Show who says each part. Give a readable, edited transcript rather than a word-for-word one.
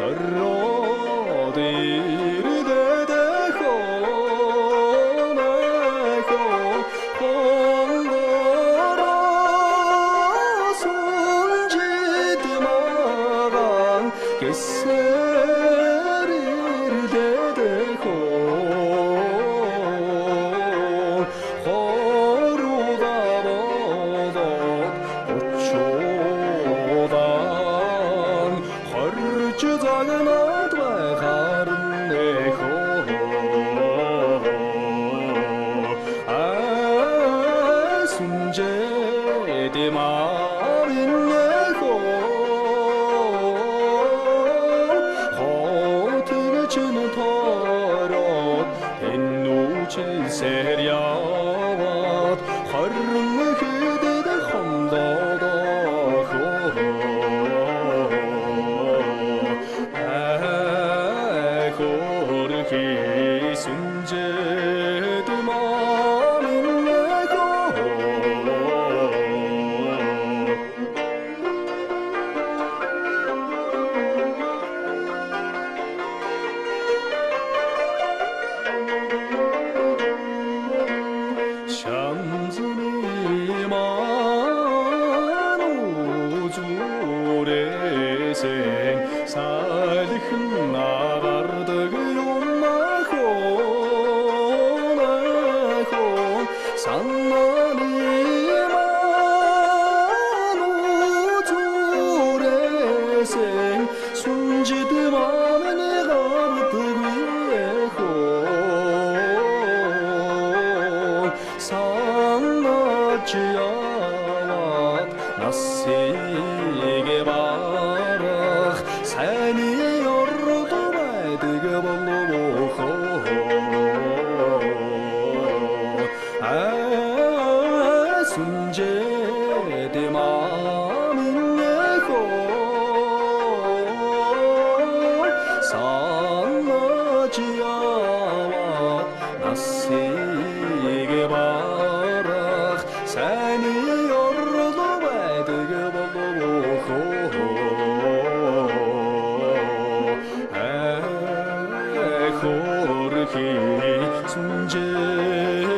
Speaker 1: Хороод ирдэ хонохо хонгоро сүнжид маган гэсэр ирдэ хон хоруда болоод очоодан хорж загнаад байхаар нөхөө сүнжээд мамин нөхөө хотгчин тороод тэнүүчсээр яваад хорн хэдэд хондодохоо хөрхи сүнжээд мамин нөхөө. Шанзны маань үзүүрээсэн салхин нагардаг юм хонохоо санааны маань үзүүрээсэн сүнжид маань гардаг хөө санаач яваад насыг барах сайны орд байдаг болов аа сүнжээд мамин хөө санаач яваад насыг барах сайны орд байдаг болов хөрхи сүнжээд